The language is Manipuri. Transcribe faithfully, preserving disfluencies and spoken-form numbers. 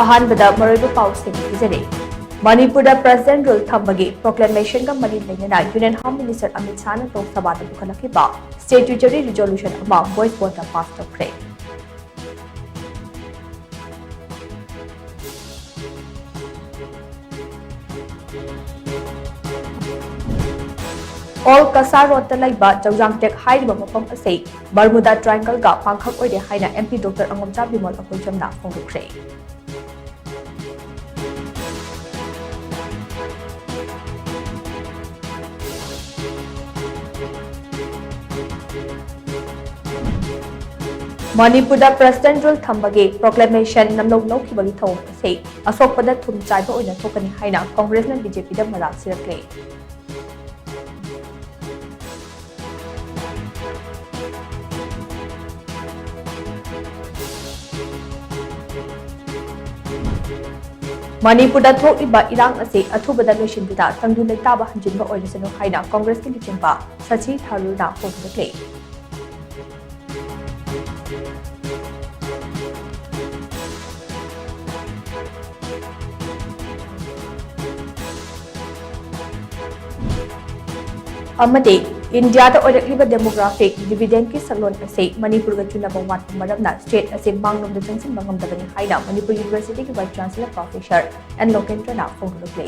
ꯑꯍꯥꯟꯕꯗ ꯃꯔꯨꯑꯣꯏꯕ ꯄꯥꯎꯁꯤꯡ ꯄꯤꯖꯔꯤ꯫ ꯃꯅꯤꯄꯨꯔꯗ President Rule ꯊꯝꯕꯒꯤ proclamationꯒ ꯃꯔꯤ ꯂꯩꯅꯅ Union Home Minister ꯑꯃꯤꯠ ꯁꯥꯍꯅ ꯂꯣꯛ ꯁꯚꯥꯗ ꯄꯨꯈꯠꯂꯛꯈꯤꯕ statutory resolution ꯑꯃ voice voteꯇ pass ꯇꯧꯈ꯭ꯔꯦ꯫ Old Kasa Roadꯇ ꯂꯩꯕ ꯆꯧꯖꯥꯡ ꯇꯦꯛ ꯍꯥꯏꯔꯤꯕ ꯃꯐꯝ ꯑꯁꯤ Bermuda Triangleꯒ ꯄꯥꯡꯈꯛ ꯑꯣꯏꯔꯦ ꯍꯥꯏꯅ MP Doctor ꯑꯉꯣꯝꯆꯥ ꯕꯤꯃꯣꯜ ꯑꯀꯣꯏꯖꯝꯅ ꯐꯣꯡꯗꯣꯛꯈ꯭ꯔꯦ꯫ ꯃꯅꯤꯄꯨꯔꯗ President Rule ꯊꯝꯕꯒꯤ proclamation ꯅꯝꯂꯧ ꯂꯧꯈꯤꯕꯒꯤ ꯊꯧꯑꯣꯡ ꯑꯁꯤ ꯑꯁꯣꯛꯄꯗ ꯊꯨꯝ ꯆꯥꯏꯕ ꯑꯣꯏꯅ ꯊꯣꯛꯀꯅꯤ ꯍꯥꯏꯅ ꯀꯣꯡꯒ꯭ꯔꯦꯁꯅ BJPꯗ ꯃꯔꯥꯜ ꯁꯤꯔꯛꯂꯦ꯫ ꯃꯅꯤꯄꯨꯔꯗ ꯊꯣꯛꯂꯤꯕ ꯏꯔꯥꯡ ꯑꯁꯤ ꯑꯊꯨꯕꯗ ꯂꯣꯏꯁꯤꯟꯕꯤꯗ ꯇꯪꯗꯨ ꯂꯩꯇꯥꯕ ꯍꯟꯖꯤꯟꯕ ꯑꯣꯏꯔꯁꯅꯨ ꯍꯥꯏꯅ ꯀꯣꯡꯒ꯭ꯔꯦꯁꯀꯤ ꯂꯨꯆꯤꯡꯕ ꯁꯁꯤ ꯊꯥꯔꯨꯔꯅ ꯐꯣꯡꯗꯣꯛꯂꯤ꯫ ꯑꯃꯗꯤ ꯏꯟꯗꯤꯌꯥꯗ ꯑꯣꯏꯔꯛꯂꯤꯕ demographic dividendeꯀꯤ ꯁꯛꯂꯣꯟ ꯑꯁꯤ ꯃꯅꯤꯄꯨꯔꯒ ꯆꯨꯅꯕ ꯋꯥꯠꯄ ꯃꯔꯝꯅ state ꯑꯁꯤ ꯃꯥꯡꯂꯣꯝꯗ ꯆꯪꯁꯤꯟꯕ ꯉꯝꯗꯕꯅꯤ ꯍꯥꯏꯅ ꯃꯅꯤꯄꯨꯔ Universityꯒꯤ Vice Chancellor Professor ꯑꯦꯟ ꯂꯣꯀꯦꯟꯗ꯭ꯔꯅ ꯐꯣꯡꯗꯣꯛꯂꯤ꯫